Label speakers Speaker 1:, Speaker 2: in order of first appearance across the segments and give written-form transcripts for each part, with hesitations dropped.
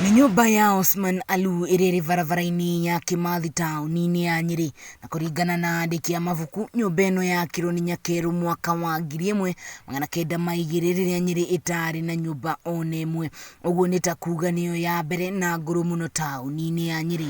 Speaker 1: Nĩ nyũmba ya Osman Alu ĩrĩa ĩrĩ barabara-inĩ ya Kimathi taũni-inĩ ya Nyĩrĩ, na kũringana na andĩki a mabuku, nyũmba ĩno yakirwo nĩ Nyakerũ mwaka wa 1902 rĩrĩa Nyĩrĩ ĩtarĩ na nyũmba ona ĩmwe. Ũguo nĩ ta kuga nĩyo ya mbere na ngũrũ mũno taũni-inĩ ya Nyĩrĩ.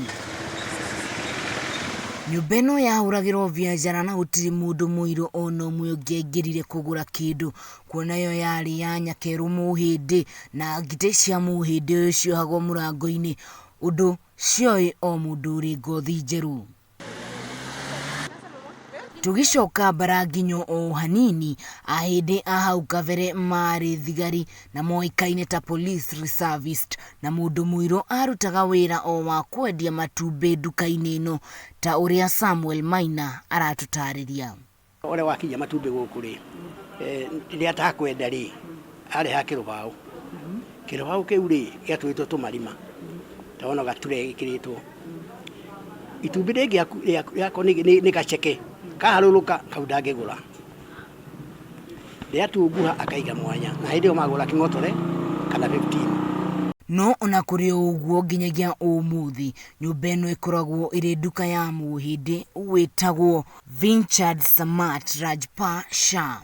Speaker 1: Nyũmba ĩno yahũragĩrwo biacara na gũtirĩ mũndũ mũirũ ona ũmwe ũngĩaingĩrire kũgũra kĩndũ, kuona yo yarĩ ya Nyakerũ Mũhĩndĩ na ngitĩ cia Mũhĩndĩ ũyũ ciohagwo mũrango-inĩ ũndũ cioĩ o mũndũ ũrĩ ngothi njerũ. Tũgĩcoka Mbaranginyo o hanini, Ahĩndĩ a hau kabere marĩ thigari na moĩkaine ta police reservist na mũndũ mũirũ arutaga wĩra o wa kwendia matumbĩ nduka-inĩ ĩno ta ũrĩa Samuel Maina aratũtarĩria.
Speaker 2: Ũrĩa wakinyia matumbĩ gũkũ rĩ, rĩrĩa atakwenda rĩ, arehaga kĩrũbaũ. Kĩrũbaũ kĩu rĩ, gĩatũrĩtwo tũmarima, ta wona gaturee gĩkĩrĩtwo. Itumbĩ rĩngĩ rĩakorwo nĩ gaceke, kaharũrũka, kau ndangĩgũra. Rĩatunguha akaiga mwanya, na hĩndĩ ĩyo magũra kĩng'otore kana 15.
Speaker 1: No ona kũrĩ o ũguo nginyagia ũmũthĩ, nyũmba ĩno ĩkoragwo ĩrĩ nduka ya Mũhĩndĩ wĩtagwo Vinchard Samat Rajpa Shah.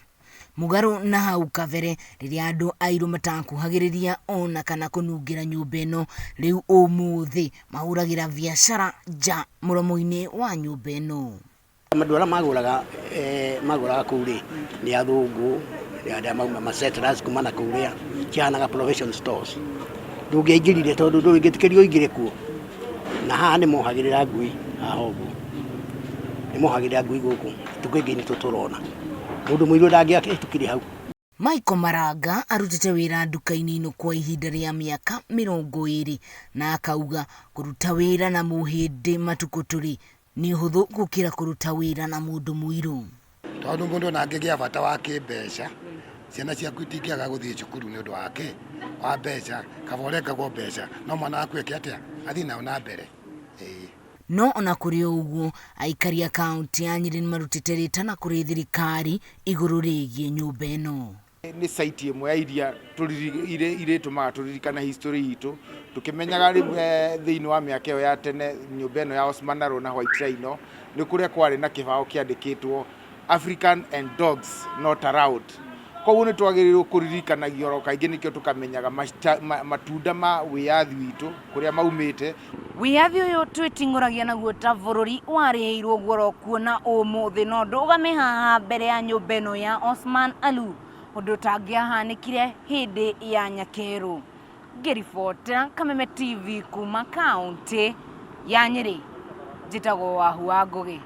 Speaker 1: Mũgarũ na hau kabere rĩrĩa andũ airũ matakuhagĩrĩria ona kana kũnungĩra nyũmba ĩno, rĩu ũmũthĩ mahũragĩra biacara nja mũromo-inĩ wa nyũmba ĩno.
Speaker 2: Andũ arĩa magũraga magũraga kũu rĩ, nĩ athũngũ, nĩ arĩa mauma ma settlers kuma na kũrĩa, cihanaga provision stores. Ndũngĩaingĩrire tondũ ndũngĩtĩkĩrio ũingĩre kuo. Na haha nĩ mohagĩrĩra ngui haha ũguo, nĩ mohagĩrĩra ngui gũkũ, tukũ ingĩ nĩ tũrona. Mũndũ mũirũ ndangĩahĩtũkire hau.
Speaker 1: Michael Maranga arutĩte wĩra nduka-inĩ ĩno kwa ihinda rĩa mĩaka 20 na akauga kũruta wĩra na Mũhĩndĩ matukũ tũrĩ nĩ ũhũthũ gũkĩra kũruta wĩra na mũndũ mũirũ.
Speaker 3: Tondũ mũndũ ona angĩgĩa bata wa kĩmbeca, ciana ciaku itingĩaga gũthiĩ cukuru nĩ ũndũ wa kĩ? Wa mbeca, kaba ũrengagwo mbeca, no mwana waku eke atĩa? Athiĩ nayo na mbere, ĩĩ.
Speaker 1: No ona kũrĩ o ũguo, aikari a kaũntĩ ya Nyĩrĩ nĩmarutĩte rĩtana kũrĩ thirikari igũrũ rĩgiĩ nyũmba ĩno.
Speaker 4: Nĩ site ĩmwe ya iria irĩtũmaga tũririkane history itũ, tũkĩmenyaga thĩinĩ wa mĩaka ĩyo ya tene nyũmba ĩno ya Osman Arrow na White Rhino nĩ kũrĩa kwarĩ na kĩbaũ kĩandĩkĩtwo African and dogs not allowed. Koguo nĩ twagĩrĩirwo kũririkanagio oro kaingĩ nĩkĩo tũkamenyaga matunda ma wĩyathi witũ kũrĩa maumĩte.
Speaker 1: Wĩyathi ũyũ twĩting'ũragia naguo ta bũrũri warĩhĩirwo goro kuona ũmũthĩ no ndũgame haha mbere ya nyũmba ĩno ya Osman Alu ũndũ ũtangĩahanĩkire hĩndĩ ya Nyakerũ. Ngĩribotera Kameme TV kuma kaũntĩ ya Nyĩrĩ, njĩtagwo Wahu wa Ngũgĩ.